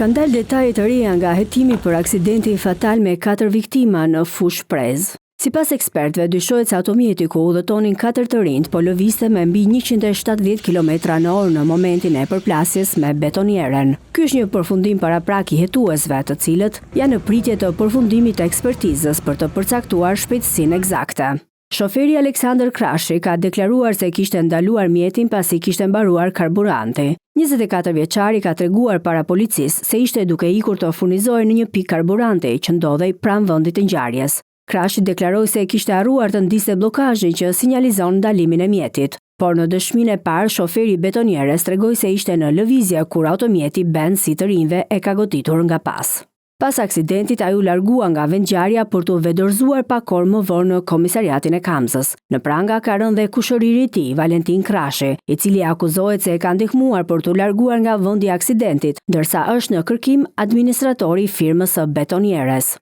Kanë dalë detaje të reja nga hetimi për aksidentin fatal me katër viktima në Fushë Prezë. Sipas ekspertëve, dyshohet se automjeti ku udhëtonin katër të rinjtë po lëvizte me mbi 170 kilometra në orë në momentin e përplasjes me betonieren. Ky është një përfundim paraprak i hetuesve, të cilët janë në pritje të përfundimit të ekspertizës për të përcaktuar shpejtësinë ekzakte. Shoferi Aleksandër Krashi ka deklaruar se kishte ndaluar mjetin pasi kishte mbaruar karburanti. 24 vjeçari ka treguar para policisë se ishte duke ikur të furnizohej në një pikë karburanti që ndodhej pranë vendit të ngjarjes. Krashi deklaroi se kishte harruar të ndizte bllokazhin që sinjalizon ndalimin e mjetit. Por në dëshminë e parë, shoferi i betonieres tregoi se ishte në lëvizje kur automjeti Benz i të rinjve e ka goditur nga pas. Pas aksidentit ai u largua nga vendngjarja për t'u vetëdorëzuar pak orë më vonë në komisariatin e Kamzës. Në pranga ka rënë dhe kushëriri i tij, Valentin Krashi, i cili akuzohet se e ka ndihmuar për t'u larguar nga vendi i aksidentit, ndërsa është në kërkim administratori i firmës së betonieres.